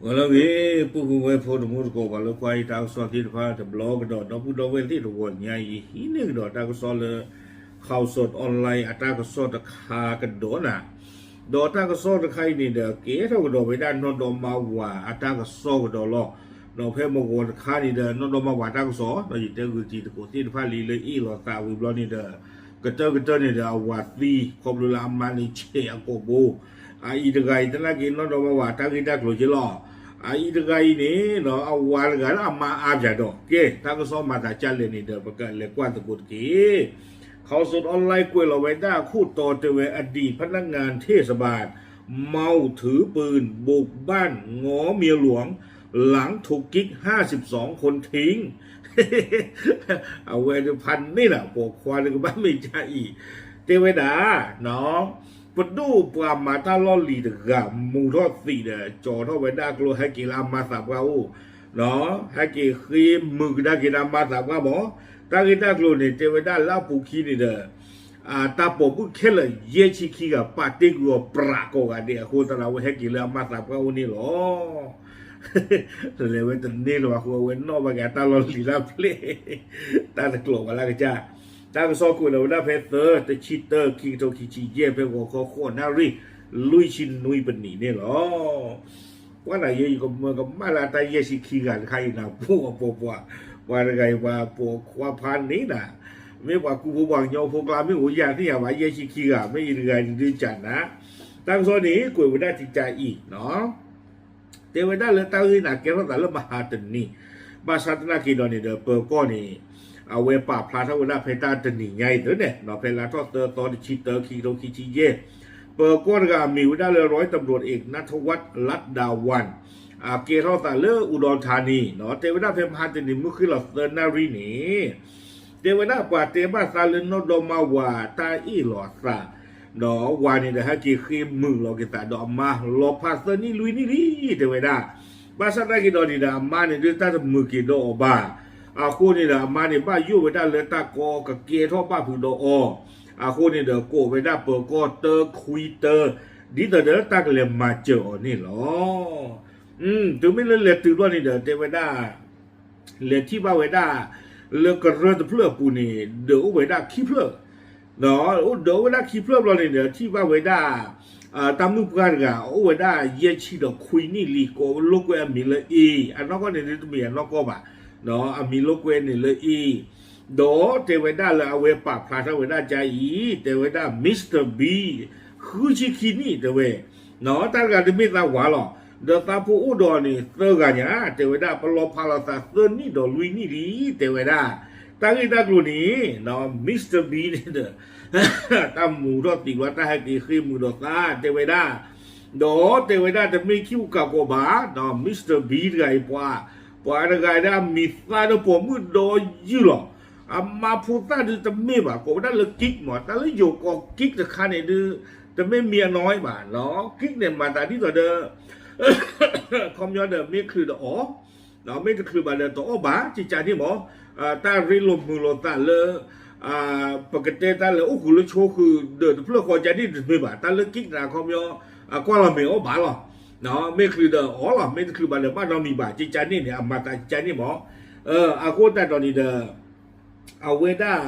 လၢအဂ့ၤ ပုၢ်ဖိဝဲၢ်ဖိတံၤသကိး ပှၤလၢကွၢ်ယတၢ်ကစီၣ်သ့ၣ်တဖၣ်တဘျီကဒီး ဒီပုၢ်ဒီဝဲၢ်သ့ၣ်တဂီၤညါအံၤ ဟံးန့ၢ်ကဒီးတၢ်ကစီၣ်လၢ Khaosod Online အတၢ်ကစီၣ်တခါကဒီးနၤ, ဒီးတၢ်ကစီၣ်တခါအံၤန့ၣ်ဒီး ကဲထီၣ်ကဒီးဝဲဒၣ်နီၢ်ဒီမါဝၤအတၢ်ကစီၣ်ကဒီးလီၤ. ဒီးဖဲမုၢ်ဂီၤတခါန့ၣ်ဒီး နီၢ်ဒီမါဝၤတၢ်ကစီၣ် ဒီးယတဲဂုာ်တံၤသကိးသ့ၣ်တဖၣ်လံလၢအ့ၣ်လိာ်သးဝံၤဘျီန့ၣ်ဒီး ကတၢၢ်ကတၢၢ်န့ၣ်ဒီး အဝၤသံ ခီဖျိလၢအမါန့ၣ်ဆဲးအကိာ်ဘိ အအံၤတဂၤအံၤ သနာ်က့နီၢ်ဒီမါဝၤတၢ်ဂ့ၢ်တၢ်ကျိၤက့လီၤ. အအံၤတဂၤအံၤန့ၣ် အဝၤတဂၤလၢအမါအါပၠးဒီး ကဲ တၢ်ကစီၣ်မၤသးဒ်လဲၣ်န့ၣ်ဒီး ပကလဲၤကွၢ်သကိးတက့ၢ်. Khaosod Online ကွဲးလီၤဝဲဒၣ်ခိၣ်တီတဲဝဲ อดีตพนักงานเทศบาล เมาถือปืนบุกบ้านง้อเมียหลวง หลังถูกกิ๊กห้าสิบสองคนทิ้ง အဝဲဒၣ်ဖးန့ၢ်နၤ ပိာ်ခွါဒုးကဘၣ်မ့ၢ်ဒ်အံၤ တဲဝဲဒၣ် ပဒိၣ်ပှၤမၤတၢ်လီၢ်လံၤတဂၤ မူၤထီၣ်သံးဒီး ကၠီၤထီၣ်ဝဲဒၣ်ကျိ ဟဲက့ၤလၢအမါသးပှၢ်အိၣ်, ဟဲက့ၤဃ့မုာ်ကဒါက့ၤဒီးအမါသးပှၢ်မး, တၢ်ဂ့ၢ်တၢ်ကျိၤန့ၣ် တဲဝဲဒၣ်လၢအပူၤခံန့ၣ်ဒီး တၢ်ပိာ်မုၣ်ခဲလၢာ် ယဲၢ်ဆံခံဂၤ ပာ်တ့ၢ်ကွံာ်အီၤပြးကိးဂၤဒဲးအဃိ သရၣ်ဝဲဟဲက့ၤလၢအမါသးပှၢ်အိၣ်န့ၣ်လီၤ. လဲၤဝဲတန့ၢ်လၢၤဘၣ်အဃိ အဝဲနီၣ်ဘၣ်က့ၤအတၢ်လီၢ်လံၤလၢအပျဲၢ် တၢ်တကျိၤဘၣ်လၢကစၢ်, တၢ်ကစီၣ်ကွဲးလီၤဝဲဒၣ်ဖဲသၢ တဆံတၢ ခံကထိခံဆံယဲၢ် ဖဲဂီၤခီဃိးနၣ်ရံၣ် လွံၢ်ဆံနွံပနံၣ်န့ၣ်လီၤ. ကွၢ်နၤယဲ ယကမၢကမၣ်လၢအတၢ်ယဲၢ်ဆံခံဂၤတခါအံၤနၤ ပှၤပှၤပှၤ ပှၤတဂၤအံၤ ပှၤပိာ်ခွါဖးန့ၢ်နၤ, မ့ၢ်ပှၤကူဖိပှၤကညီဖိကျါ မ့ၢ်အိၣ်ယၢ်သ့ၣ်ညါဘၣ် ယဲၢ်ဆံခံဂၤ မ့ၢ်အံၤတဂၤအံၤဒုးကနၤ, တၢ်ကစီၣ်န့ၣ် ကွဲးဝဲဒၣ်ကကါအံၤ တဲဝဲဒၣ်လၢတၢ်ဂ့ၢ်န့ၣ် ကဲထီၣ်သးလၢမဟါတနံၤ, ဘၣ်ဆၣ်သနာ်က့ဒီးန့ၣ်ဒီး ပၢၤကီၢ်န့ၣ် အဝဲပာ်ဖျါထီၣ်ဝဲဒၣ်ဖဲတၢ်တနံၤညါအံၤသ့န့ၣ် ဖဲလါထီၣ်သၢသီ တဆံတၢ ခံကထိခံဆံယဲၢ်, ပၢၤကီၢ်တဂၤအမံၤဝဲဒၣ်လၢ ร้อยตำรวจเอกณัฐวัฒน์ ลัดดาวัน အကဲထီၣ်သးလၢ อุดรธานี တဲဝဲဒၣ်ဖဲမဟါတနံၤ မုၢ်ဃ့ၢ်လီၤသၢနၣ်ရံၣ်န့ၣ် တဲဝဲဒၣ်ပှၤတဲဘၣ်သးလၢနီၢ်ဒီမါဝၤတၢ်အ့ၣ်လိာ်အသး ဒီးဝၤန့ၣ်ဒီးဟဲက့ၤဃ့မုာ်လီၤက့ၤသးဒီးအမါ လီၤဖးသၢနံၣ်လွံၢ်နံၣ်လံ တဲဝဲဒၣ်, ဘၣ်ဆၣ်သနာ်က့ဒီးန့ၣ်ဒီး အမါန့ၣ်ဒုးတၢ်တမုာ်က့ၤဒီးအီၤဘၣ်, အဃိန့ၣ်ဒီး အမါန့ၣ်ဘၣ်ယိၣ်ဝဲဒၣ်လၢတၢ်ကီကကဲထီၣ်ဘၣ်ဖုးဒီးအီၤ, အဃိန့ၣ်ဒီးကိးဝဲဒၣ်ပၢၤကီၢ်တၢခွံတၢ ဒ်သိးဒီးတၢ်ကလဲၤမၤစၢၤအီၤန့ၣ်လီၤ. တုၤမ့ၢ်လၢလဲၤတုၤဘျီန့ၣ်ဒီး တဲဝဲဒၣ် လဲၤထံၣ်ဘၣ်ဝဲဒၣ် လၢကရၢၢ်တဖျၢၣ်အပူၤန့ၣ် ဒၢးအိၣ်ဝဲဒၣ်ခံဖျၢၣ်, ဒၢးအိၣ်ဝဲဒၣ်ခံဖျၢၣ်ဘျီန့ၣ်ဒီး ထံၣ်ဘၣ်ဝဲဒၣ် တၢ်မုၣ်ပှၢ်တဂၤ အိၣ်ဝဲဒၣ်ယဲၢ်ဆံဒီးခွံနံၣ်လံ ကိးလိာ်ကွဲအမံၤလၢအ့ၣ်, အနီၢ်ကီၢ်န့ၣ်ဒုးတမ့ၢ်အနီၢ်ကီၢ်ဘၣ်, အမံၤလိာ်ကွဲန့ၣ်လၢအ့ၣ်, ဒီးတဲဝဲဒၣ်လၢအဝဲပာ်ဖျါထီၣ်ဝဲဒၣ်ကါအံၤ တဲဝဲဒၣ် Mister B ဃုဆံခံနံၣ်တဲဝဲ တၢ်တဂၤတမ့ၢ်သးဝၤလီၤ, ဒီးသးဖိအိၣ်ဒီးန့ၣ်သၢဂၤညါ တဲဝဲဒၣ် ပလီၤဖးလိာ်သးသၢနံၣ်ဒီးလွံၢ်နံၣ်လံ တဲဝဲဒၣ်, တၢ်ဂ့ၢ်တၢ်ကျိၤန့ၣ် Mister B န့ၣ်ဒီး တၢ်မူၤထီၣ်သံးဘျီ တၢ်ဟဲက့ၤဃ့မုာ်ဒီးသး တဲဝဲဒၣ်, ဒီးတဲဝဲဒၣ်တမ့ၢ်ခံအိၣ်ကးကီးဘၣ် Mister B တဂၤအံၤပှၤ, ပှၤတဂၤဒၣ်မံၤသၣ်ဒီးပိာ်မုၣ်ဒီးယုၢ်လီၤ, အမါဖိသၣ်ဒုးတမ့ၢ်ဘၣ် ကိးဝဲဒၣ်လၢ Kik မး တၢ်လၢယိၤကိး Kik တခါန့ၣ်ဒုး တမ့ၢ်မံၤအနီၢ်ဘၣ်, Kik န့ၣ်မၤသးဒ်သိးဒီး ခီပညီဒီးမ့ၢ်ချုးဒီးအီၣ်, မ့ၢ်တချုးဘၣ်ဒီးတအီၣ်ဘၣ် ကကါန့ၣ်မး, တၢ်ရ့လိာ်မုာ်လိာ်သးလၢ ပကတဲတၢ်လဲၤအိၣ်ဃုာ်လၢဆိဃုာ်ဒီးတဖျၢၣ်ဃီကါန့ၣ်တမ့ၢ်ဘၣ်, တၢ်လၢ Kik န့ၣ် ခီပညီ အကွၢ်လီၤမ့ၢ်အီၣ်ဘၣ်လီၤ, မ့ၢ်ချုးဒီးအီၣ်လီၤ မ့ၢ်တချုးဘၣ်ဒီးဘၣ်နီတမံၤဘၣ် ကကါန့ၣ်န့ၣ် အမၤသးကကါန့ၣ်မး, အဃိသတးဒီးန့ၣ်ဒီး အဝဲဒၣ်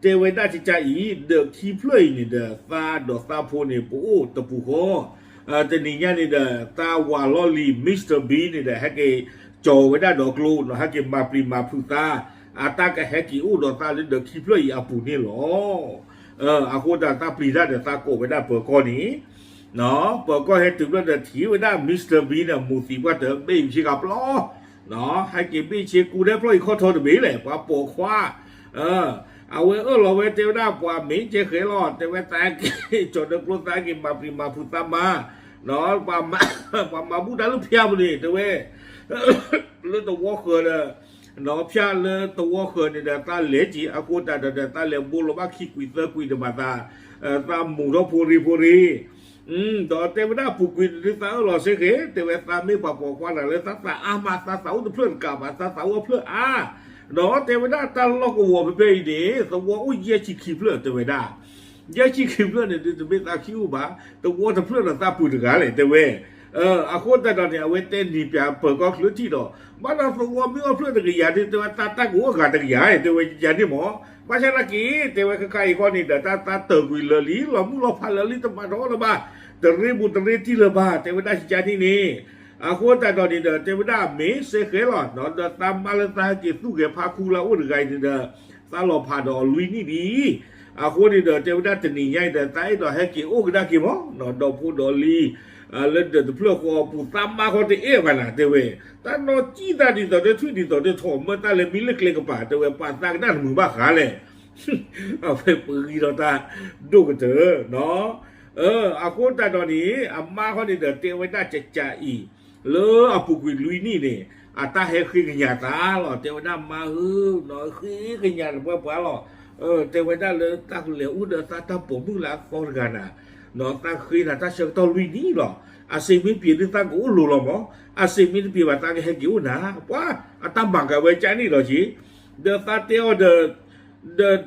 တဲဝဲဒၣ်ကကါအံၤ ဒီးခံဖျၢၣ်အံၤန့ၣ်ဒီး သးဒီးသးဖိန့ၣ် ပအိၣ်တပူၤဃီ, တနံၤညါန့ၣ်ဒီး သးဝၤလီၢ်လံၤ Mister B န့ၣ်ဒီး ဟဲက့ၤကၠီၤဝဲဒၣ်ဒီးကျိ ဟဲက့ၤမၤပျံၤမၤဖုးသး, အတၢ်ကဟဲက့ၤအိၣ်ဒီးသးလၢဒီးခံဖျၢၣ်အံၤအပူၤန့ၣ်လီၤ. အဃိသတးသးပျံၤတၢ်ဒီးသးကိးဝဲဒၣ်ပၢၤကီၢ်န့ၣ် ပၢၤကီၢ်ဟဲတုၤဖျၢၣ်ဒီးထံၣ်ဝဲဒၣ် Mister B န့ၣ် မူၤသံးပှၢ်တဘ့ၣ်ဆ့ကၤပျီ, ဟဲက့ၤဘ့ၣ်ဆ့ကူထဲဖျီၣ်အံၤခီၣ်ထီတဘ့ၣ်လဲၣ် ပှၤပိာ်ခွါ, အဝဲအၢၣ်လီၤဝဲတဲဝဲဒၣ်ပှၤမ့ၢ်ကဲဃဲၤလီၤ တဲဝဲသးက့ၤ ကၠီၤဒီးကျိသးက့ၤမၤပျံၤမၤဖုးသးမါ, ပှၤမၤဘူၣ်တၢ်လၢဖၠါပူၤန့ၣ် တဲဝဲ လၢသဝီဃၢၤဒီး ဖၠါလၢသဝီဃၢၤန့ၣ်ဒီး သးလဲၤက့ၤ အဃိသတးဒီး သးလဲၤဘိလီၤဘၣ်ခံကွံာ်သၢကွံာ်ဒီးမၤသး, သးမူၤထီၣ်ဖိရ့ဖိရ့, ဒီးတဲဝဲဒၣ်ပူၤကွံာ်န့ၣ်ဒုးသးအၢၣ်လီၤစ့ၢ်ကီး တဲဝဲသးမ့ၢ်ပှၤပိာ်ခွါတဂၤလၢသးသးအါမး သးသးအိၣ်တဖျၢၣ်တကးဘၣ် သးသးအိၣ်အဖျၢၣ်အါ, ဒီးတဲဝဲဒၣ်တၢ်လီၢ်ကဝီၤဖဲဖဲအံၤန့ၣ် သဝီအိၣ်ယဲၢ်ဆံခံဖျၢၣ်တဲဝဲဒၣ် ယဲၢ်ဆံခံဖျၢၣ်န့ၣ်ဒုးတမ့ၢ်သးခံအိၣ်ဘၣ်, သဝီတဖျၢၣ်ဒီးသးပုၢ်တဂၤလဲၣ် တဲဝဲ အဃိသတးဒီးန့ၣ် အဝဲတဲန့ၢ်ပၠးပၢၤကီၢ်ချၢထံၣ်ဒီး ဘၣ်ဒီးသဝီမ့ၢ်အီၣ်ဖျၢၣ်တကယၤဒုး တဲဝဲတၢ်တၢ်ကအိၣ်အဂၤတကယၤ တဲဝဲယန့ၣ်မး, ဘၣ်ဆၣ်သနာ်က့ တဲဝဲခဲခါအံၤဃီန့ၣ်ဒီး တၢ်သးတၢၢ်ကွံာ်လၢာ်လံ လီၤမုၢ်လီၤဖးလၢာ်လံ တမၤတအီၣ်လၢၤဘၣ်, တရ့ဘူးတရ့တံၢ်လၢၤဘၣ် တဲဝဲဒၣ်ကကန့ၣ်န့ၣ်, အဃိသတးဒီးန့ၣ်ဒီး တဲဝဲဒၣ်မ့ၢ်စဲဃဲလီၤ ဒီးသးမါလၢသးဟဲက့ၤသူၣ်ဂဲၤဖးခူလၢအအိၣ်တဂၤအံၤန့ၣ်ဒီး သးလီၤဖးဒီးအီၤလွံၢ်နံၣ်ဒံး, အဃိန့ၣ်ဒီး တဲဝဲဒၣ်တနံၤညါအံၤဒီး သးအဲၣ်ဒိးဟဲက့ၤအိၣ်ကဒါက့ၤမး ဒီးဖိဒီးလံၤ လၢဒၢးတဖျၢၣ်ဃီအပူၤ သးမါဃီတအဲၣ်ဘၣ်နၤ တဲဝဲ, တၢ်နီၢ်ကံၣ်သးဒ်သိးဒီးထွံၣ်ဒ်သိးဒီးထီၣ်မၢတၢ်လဲၤမံလၢကျဲကပၤ တဲဝဲပာ်သးကနၣ်တမုာ်ဘၣ်ဃးလဲၣ် အဝဲပဂံၢ်ထီၣ်တၢ်ဒိၣ်ကတၢၢ်နီၤ, အဃိသတးဒီးန့ၣ် အမါဃီန့ၣ်ဒီးတဲဝဲဒၣ်ကကးအံၤ လၢအပူၤကွံာ်လွံၢ်နံၣ်န့ၣ် အတၢ်ဟဲဃ့ကညးသးလီၤ, တဲဝဲဒၣ်မါဧၢ, ဃ့ကညးတပှၢ်ပှၢ်လီၤ, တဲဝဲဒၣ်လၢတၢ်ကလဲၤအိၣ်ဒီးသးတၢ်ပိာ်မုၣ်လၢအသီတဂၤနၤ, သးဃ့နၤတၢ်ဆၢကတီၢ်လွံၢ်နံၣ်လီၤ, အစ့မ့ၢ်ပှဲၤဒုးသးကအိၣ်လိၤလီၤမး, အစ့မ့ၢ်တပှဲၤဘၣ်သးကဟဲက့ၤအိၣ်နၤ, ပှၤအတၢ်မၤကၤဝဲကန့ၣ်လီၤက့ၤ, ဒီးသးတဲအီၤဒီး ဒီး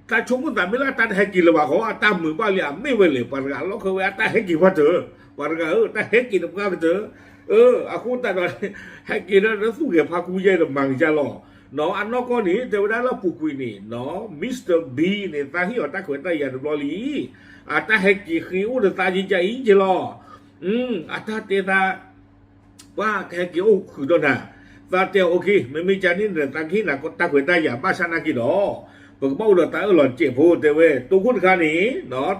တၢ်ဆိကမိၣ်သးမ့ၢ်လၢအတၢ်တဟဲက့ၤလၢၤဘၣ်ဃီ အတၢ်မုာ်ဘၣ်လံ အမ့ၢ်ဝဲလဲၣ် ပှၤတဂၤအလီၢ်ခဲဝဲအတၢ်ဟဲက့ၤပှၤတၢၢ်, ပှၤတဂၤဧၢ တၢ်ဟဲက့ၤတပှၢ်ကတၢၢ်, အဃိသတးဒီး ဟဲက့ၤဒီးသူၣ်ဂဲၤဖးခူယဲဒီးမၤကစၢ်လီၤ, အနီၢ်ကီၢ်န့ၣ် တဲဝဲဒၣ်လၢအပူၤကွံာ်န့ၣ် Mister B န့ၣ် သးဟ့ၣ်အီၤတၢ်ခွဲးတၢ်ယာ်တဘျီလံ, အတၢ်ဟဲက့ၤဃ့အိၣ်ဒီးသးကကးအံၤက့ၤလီၤ, အတၢ်တဲသး ပှၤကဟဲက့ၤအိၣ်ဃုာ်ဒီးနၤ, သးတဲအီၤ OK မ့မ့ၢ်ကန့ၣ်ဒီး သးကဟ့ၣ်နၤတၢ်ခွဲးတၢ်ယာ်ဘၣ်ဆၣ်နာ်က့ဒီး ပကဘၣ်အိၣ်ဒီးတၢ်အၢၣ်လီၤစဲးဖိ တဲဝဲ တိခိၣ်တခါန့ၣ်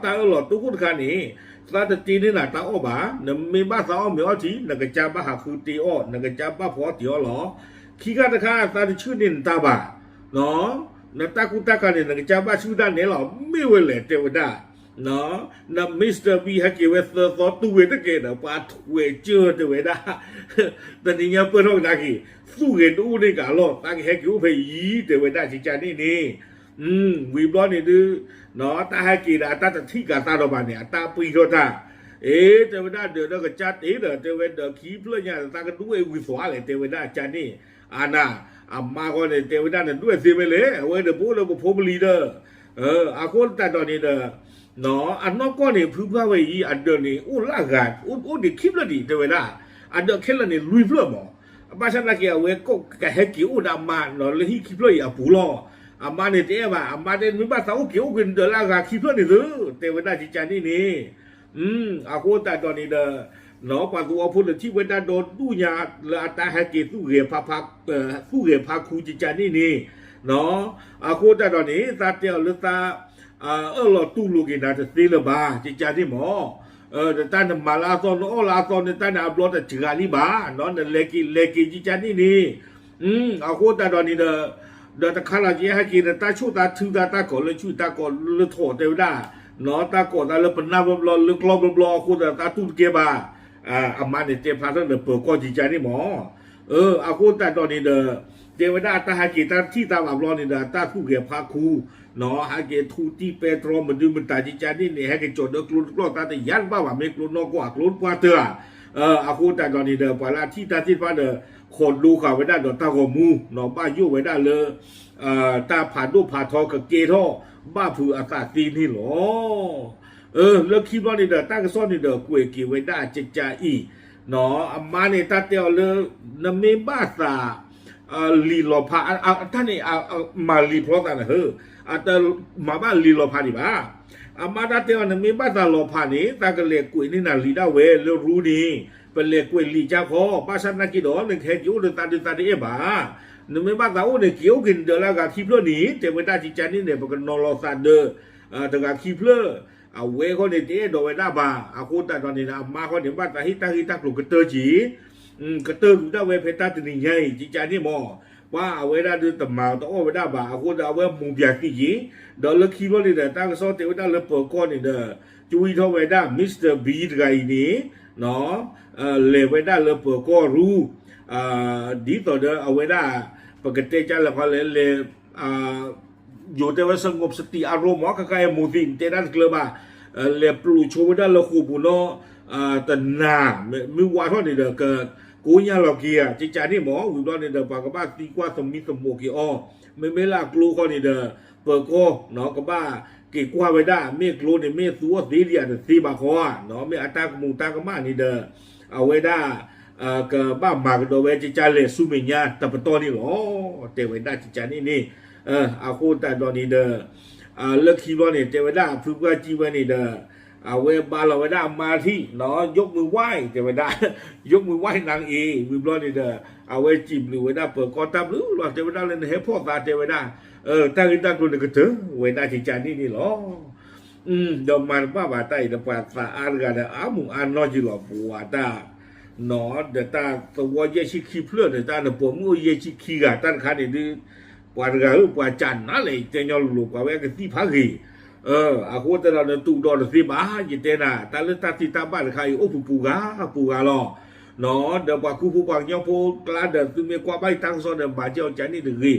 တၢ်အၢၣ်လီၤတိခိၣ်တခါန့ၣ် သးတတ့န့ၢ်နၤတၢ်အီၣ်ဘၣ်, နမ့ၢ်ဘၣ်သးအီၣ်မ့ၤအီထံ နကစၢ်ဘၣ်ဟးဃုတ့အီၣ် နကစၢ်ဘၣ်ဖီအီၣ်တ့အီၣ်လီၤ, ခံခါတခါ သးတဆှုၣ်န့ၢ်နတၢ်ဘၣ် နတၢ်ကူတၢ်ကၤန့ၣ် နကစၢ်ဘၣ်ဆှုၣ်တၢ်နဲလီၤ မ့ၢ်ဝဲလဲၣ် တဲဝဲဒၣ် န Mister B ဟဲက့ၤဝဲသၢသီတူၢ်ဝဲတကဲဒီး ပှၤထွဲးစၢၢ်တဲဝဲဒၣ်, တနံၤညါပၢၢ်ထီၣ်ကဒါက့ၤ သူၣ်ဂဲၤတအိၣ်န့ၢ်ကလီၢ် သးကဟဲက့ၤအိၣ်ဖဲအံၤ တဲဝဲဒၣ်ကကန့ၣ်န့ၣ်, ဝံၤဘျီန့ၣ်ဒုး တၢ်ဟဲက့ၤဒီးအတၢ်တထံၣ်ကးသးဒီးဘၣ်န့ၣ် အတၢ်ပှံၢ်ထီၣ်တၢ်, အ့ တဲဝဲဒၣ်ဒီးဒီးကစၢ်တ့ဒီး တဲဝဲဒီးခံဖျၢၣ်ညါဒီး သးကဒူဝဲဝံၤသီးလဲၣ် တဲဝဲဒၣ်ကန့ၣ်, အနၤ အမါဃီန့ၣ် တဲဝဲဒၣ်နဒူဝဲသ့ဝဲလဲၣ် အဝဲဒီးပအိၣ်လၢပဖိပလံၤဒီး အဃိသတးဒီးန့ၣ်ဒီး အနီၢ်ကီၢ်န့ၣ် ဖုပှၢ်ဝဲအံၤ အဒၢးန့ၣ် အိၣ်လၢအဂၤ အိၣ်ဒံးခံဖျၢၣ်ဒံး တဲဝဲဒၣ်, အဒၢးခဲလၢာ်န့ၣ် လွံၢ်ဖျၢၣ်မး, ဘၣ်ဆၣ်သနာ်က့ အဝဲကဟဲက့ၤအိၣ်ဒီးအမါ လၢဟံၣ်ခံဖျၢၣ်အံၤအပူၤလီၤ, အမါန့ၣ်တအဲၣ်ဘၣ် အမါတဲနမ့ၢ်ဘၣ်သးအိၣ်က့ၤအိၣ်က့ၤနဒၢးလၢအဂၤခံဖျၢၣ်န့ၣ်သု, တဲဝဲဒၣ်ကကန့ၣ်န့ၣ် အဃိသတးဒီးန့ၣ်ဒီး ပှၤသဝီဖိန့ၣ်ထံၣ်ဝဲဒၣ်ဒီဒူၣ်ညါ လၢအတၢ်ဟဲက့ၤသူၣ်ဂဲၤဖး သူၣ်ဂဲၤဖးခူကကန့ၣ်န့ၣ်, အဃိသတးဒီးန့ၣ် သးတဲအီၤလၢသး အၢၣ်လီၤတူၢ်လိာ်က့ၤနၤတသ့လၢၤဘၣ် ကကန့ၣ်မး, ဒီးတၢ်နမၤလၢအသီနအီၣ်လၢအသီန့ၣ် တၢ်န့ၣ်အဘျီတစှၤလံဘၣ်, နလဲၤက့ၤလဲၤက့ၤကကန့ၣ်န့ၣ်, အဃိသတးဒီးန့ၣ်ဒီး ဒီးတခါလီၤက့ၤဟဲက့ၤဒီးတၢ်ဆိၣ်သးထုသးတၢ်ကိးလၢဆူၣ် တၢ်ကိးလၢထီၣ်တဲဝဲဒၣ်, တၢ်ကိးသးလၢပနၢ်ဘျီဘျီလၢကျီဘျီဘျီ အဃိသတးသးတူၢ်တကဲဘၣ်, အမါန့ၣ်တဲဖျါထီၣ်ဒီးပၢၤကီၢ်ကကန့ၣ်မး, အဃိသတးဒီးန့ၣ်ဒီး တဲဝဲဒၣ်အတၢ်ဟဲက့ၤတၢ်ထံၣ်သးဘၣ်ဘျီန့ၣ်ဒီး အတၢ်သူၣ်ဂဲၤဖးခူ ဟဲက့ၤထူတံၢ်ပဲတြီမဒုမတၤကကန့ၣ်န့ၣ် ဟဲက့ၤကၠီၤဒီးကျိတကျီၢ်သးတယါတဘၣ်ဘၣ် မ့ၢ်ကျိနီၢ်ကီၢ်အကျိတပှၢ်တၢၢ်ဧါ, အဃိသတးဒီးန့ၣ်ဒီး ပှၤလၢအထံၣ်တၢ်သ့ၣ်တဖၣ်ဒီး ခိးဒိဃာ်ဝဲဒၣ်ဒီးတၢ်ဂီၤမူ ဘၣ်ယိၣ်ဝဲဒၣ်လၢ တၢ်ဖးဒိၣ်ဖးထီကကဲထီၣ် ဘၣ်ဖုးအသးသ့န့ၣ်လီၤ. လၢခံဘျီန့ၣ်ဒီး တၢ်ကစီၣ်န့ၣ်ဒီး ကွဲးက့ၤဝဲဒၣ်ကကအံၤ, အမါန့ၣ် တၢ်တဲအီၤလၢ နမ့ၢ်ဘၣ်သး လံာ်လီၤဖး တၢ်န့ၣ် မၤလံာ်ဖျီသးန့ၣ်ဧၢ, အတမၤဘၣ်လံာ်လီၤဖးဒံးဘၣ်. အမါတၢ်တဲအီၤ နမ့ၢ်ဘၣ်သးလီၤဖးန့ၣ် သးကလဲၤကွဲးန့ၢ်နၤလံာ်ဒၣ်ဝဲလၢရူန့ၣ် ပလဲၤကွဲးလံာ်ကါခီ, ဘၣ်ဆၣ်သနာ်က့ဒီး နကဟဲက့ၤအိၣ်ဒီးသးဒုးသးတအဲၣ်ဘၣ်. နမ့ၢ်ဘၣ်သးအိၣ်န့ၣ် က့ၤအိၣ်က့ၤနဒၢးလၢအဂၤခံဖျၢၣ်န့ၣ် တဲဝဲဒၣ်ကကန့ၣ်န့ၣ် ပကနီၤလီၤသးဒၢး တဂၤခံဖျၢၣ်, အဝဲဃီန့ၣ် တအဲၣ်ဒိးဝဲဒၣ်ဘၣ်. အဃိသတးဒီးန့ၣ် အမါဃီန့ၣ် ဘၣ်သးဟ့ၣ်တၢ်ဂ့ၢ်တၢ်ကျိၤကတၢၢ်က့ၤ, ကတၢၢ်ဒုးဒၣ်ဝဲဖဲတၢ်တနံၤညါအံၤ ကကန့ၣ်မး, ပှၤအဝဲဒၣ်ဒုးတမၤတအီၣ်ဝဲဒၣ်ဘၣ်. အဃိဒီးအဝဲမိၢ်ပၠးသံက့ၤ, ဒီးလၢခံဘျီန့ၣ်ဒီး တၢ်ကစီၣ်တဲဝဲဒၣ်လၢပၢၤကီၢ်န့ၣ်ဒီး ကွံထီၣ်ဝဲဒၣ် Mister B တဂၤအံၤန့ၣ် လဲၤဝဲဒၣ်လၢပၢၤကီၢ်ရူ ဒ်သိးဒီးအဝဲဒၣ် ပကတဲကၢ်လၢခီလဲၣ်လဲၣ် ယိၤတဲဝဲ สงบสติอารมณ์ မ့ၢ် ခဲခါအံၤမိၢ်သံၣ်တဲဒၣ်တကျၢၤဘၣ်, လဲၤပျိာ်ဆိဝဲဒၣ်လၢဃိာ်ပူၤနီၤ, တနၤ မ့ၢ်ဝးထီၣ်န့ၣ်ဒီး ကကိညၢ်လီၤက့ၤဧါ ကကန့ၣ်မး ဝံၤဘျီန့ၣ်ဒီး ပှၤကဘၣ်သံကွၢ်သမံသမိးက့ၤအီၤ, မ့မ့ၢ်လၢအကျိဃီန့ၣ်ဒီး ပၢၤကီၢ် ကဘၣ်က့ၤကွၢ်ဝဲဒၣ် မ့ၢ်ကျိန့ၣ် မ့ၢ်သူအီၣ်သ့ဒံးဧါတသ့ဘၣ်ဃီဧါ, မ့ၢ်အတၢ်ကမူၤတၢ်ကမၣ်န့ၣ်ဒီး အဝဲဒၣ် ကဘၣ်မၤကဒီးဝဲကကလဲၤဆူမဲာ်ညါတပတီၢ်န့ၣ်လီၤ. တဲဝဲဒၣ်ကကန့ၣ်န့ၣ် အဃိသတးဒီးန့ၣ်ဒီး လၢခံဘျီန့ၣ် တဲဝဲဒၣ်ဖုပှၢ်ကံဝဲန့ၣ်ဒီး အဝဲဘါလီၤဝဲဒၣ်အမါထံၣ် ယိၣ်မုၢ်ဝဲ တဲဝဲဒၣ် ယိၣ်မုၢ်ဝဲနၢ်အ့ ဝံၤဘျီန့ၣ်ဒီး အဝဲစံးဘျုးဝဲဒၣ်ပၢၤကီၢ်တၢ်ဘျုးလီၤ. တဲဝဲဒၣ်လၢနဟဲဖီၣ်သး တဲဝဲဒၣ် တၢ်ဂ့ၢ်တၢ်ကျိၤနကတၢၢ်ဝဲဒၣ်ကကန့ၣ်န့ၣ်လီၤ. ဒီးမၤတဘၣ်ဘၣ်တၢ်အံၤဒီး ပှၤသးအါတဂၤဒီး အါမူၤအါနီၢ်က့ၤလီၤ ပှၤတၢ် နီၢ် ဒီးတၢ်သဝီယဲၢ်ဆံခံဖျၢၣ်န့ၣ် တၢ်နပိာ်မုၣ်အိၣ်ယဲၢ်ဆံခံဂၤ တၢ်တခါန့ၣ်ဒုး ပှၤတဂၤဧၢ ပှၤကးနၤလဲၣ် တဲညီလိၤလိၤ ပှၤဝဲအကသံၣ်ဖးဂ့ၤ အဃိသတးဒီးနတူၢ်ဒီးတသ့ဘၣ် ယတဲနၤ တၢ်လၢတၢ်သ့တၢ်ဘၣ်တခါအံၤ အိၣ်ပူၤပူၤဂၤပူၤဂၤလီၤ. နီၢ် ဒီးပှၤခူဖိပှၤကညီဖိကျါဒီး သုမ့ၢ်ကွၢ်ဘၣ်ယတၢ်ကစီၣ်ဒီး မၤကဲအီၤကန့ၣ်တဂ့ၤ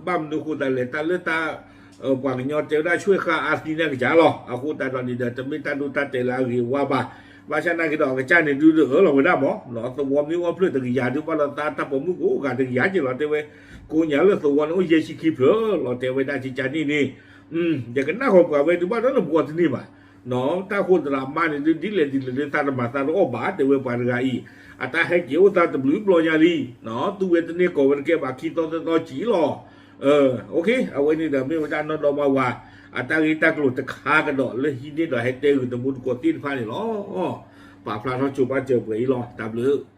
ဘၣ်မနုၤအဃိသတးလဲၣ် တၢ်လၢတၢ် ပှၤကညီတဲဝဲဒၣ် ဆွဲၣ်ဃာ်အါသံန့ၣ်ကစၢ်လီၤ. အဃိသတးဒီးန့ၣ်ဒီး တမ့ၢ်တၢ်ဒိတၢ်တဲာ်လၢအဂ့ၤအဝါဘၣ်. ဘၣ်ဆၣ်နာ်က့ဒီး အကစၢ်န့ၣ်ဒုးအၢၣ်လီၤဝဲဒၣ်မး သဝီမ့ၢ်အိၣ်ဖျၢၣ်တကယၤဒုး ဘၣ်လီၤသးတၢ်ပိာ်မုၣ်ကိးဂၤတကယၤက့ၤလီၤ တဲဝဲ ကိးညါလၢသဝီန့ၣ်အိၣ်ယဲၢ်ဆံခံဖျၢၣ်လီၤ တဲဝဲဒၣ်ကကန့ၣ်န့ၣ် ယကနၣ်ဃီၤပှၤဝဲဒုးဘၣ်ဒီးနဘှီတန့ၢ်ဘၣ် တၢ်ဃိသရၣ်မါန့ၣ်ဒုး ဒ်လဲၣ်ဒ်လဲၣ်လၢသးတမၤသးတအီၣ်ဘၣ် တဲဝဲပှၤတဂၤအံၤ အတၢ်ဟဲက့ၤအိၣ်သးတဘျုးဘျီညါလံ တူၢ်ဝဲတန့ၢ်ကိးဝဲတကဲဘၣ် ခံသီသၢသီကံလီၤ. အဝဲန့ၣ်ဒီးမ့ၢ်ဝဲဒၣ်နီၢ်ဒီမါဝၤ အတၢ်ဂ့ၢ်တၢ်ကျိၤတခါကဒီးလၢဟံးန့ၢ်ဒီးဟဲတဲဂုာ်တမူတကိးသ့ၣ်တဖၣ်န့ၣ်လီၤ. ပာ်ဖျါထီၣ်ဆိပာ်စၢၤပှဲၤအံၤလီၤ တၢ်ဘျုး